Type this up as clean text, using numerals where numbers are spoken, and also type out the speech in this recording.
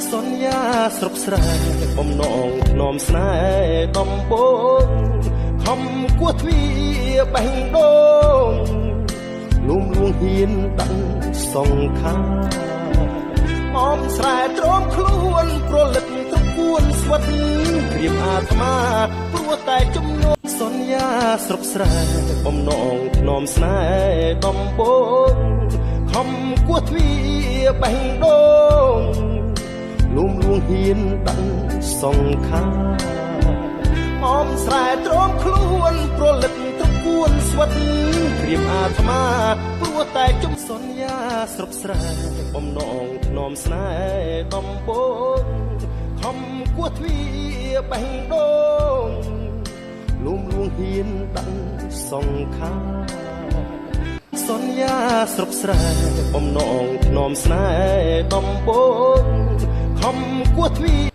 សន្យាស្រុកស្រែបំណងធ្នមស្នេហ៍ដំបងខំគោះទ្វាបេះដូងលុំលួងហ៊ានដឹងសង្ខាអមស្រែទ្រាំខ្លួនប្រលឹកត្រគួនស្វិតក្រៀមអាត្មាព្រោះតែជំនួសសន្យាស្រុកស្រែបំណងធ្នមស្នេហ៍ដំបងខំគោះទ្វាបេះដូងលុំលួងហ៊ានដឹងសង្ខាអមស្រែទ្រាំខ្លួនប្រលឹកត្រគួនស្វិតក្រៀមអាត្មាព្រោះតែជំសន្យាស្រុកស្រែបំណងធ្នមស្នេហ៍ដំបងខំគោះទ្វាបេះដូងលុំលួងហ៊ានដឹងសង្ខាសន្យាស្រុកស្រែបំណងធ្នមស្នេហ៍ដំបងខំគោះទ្វា